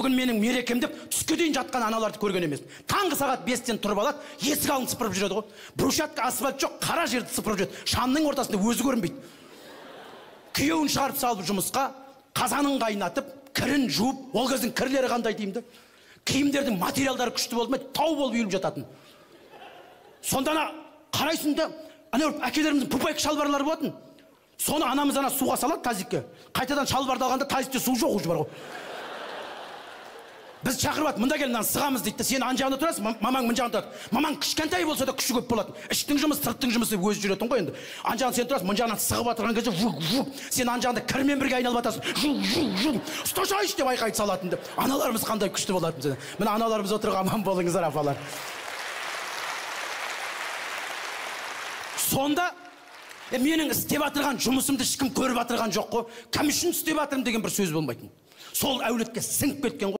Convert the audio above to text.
Бүгін менің мерекем деп түске дейін жатқан аналарды көрген емеспін. Таңғы сағат 5-тен тұрып алады, есік алдын сыпырып жүреді ғой. Брусчатка, асфальт жоқ, қара жерді сыпырып жүреді. Шамның ортасында өзі көрінбейді. Күйеуін шығарып салып жұмысқа, қазанын қайнатып, кірін жуып, ол кездің кірлері қандай деймін де. Киімдердің материалдары күшті болды ма, тау болып үйіліп жататын. Сонда ана қарайсың да, ана әкелеріміздің пупайка шалбарлары болатын. Соны анамыз ана суға салады тазикке. Қайтадан шалбарды алғанда тазикте су жоқ уже бар ғой. Біз шақырып алады, мында кел, мынаны сығамыз дейді. Сен ан жағында тұрасың, мамаң мына жағында тұрады. Мамаң кішкентай болса да күші көп болатын. Іштің жұмысы, сырттың жұмысы деп өзі жүретін ғой енді. Ан жағында сен тұрасың, мына жағынан сығып отырған кезде жук, жук. Сен ан жағында кірмен бірге айналып жатасың. Жук, жук, жук. Ұсташайшы деп айқай салатын деп. Аналарымыз қандай күшті болатын. Міне аналарымыз отырға аман болыңыздар, апалар. Сонда менің істеп жатырған жұмысымды ешкім көріп жатырған жоқ қой. Кім үшін істеп жатырмын деген бір сөз болмайтын. Сол әулетке сіңіп кеткен ғой.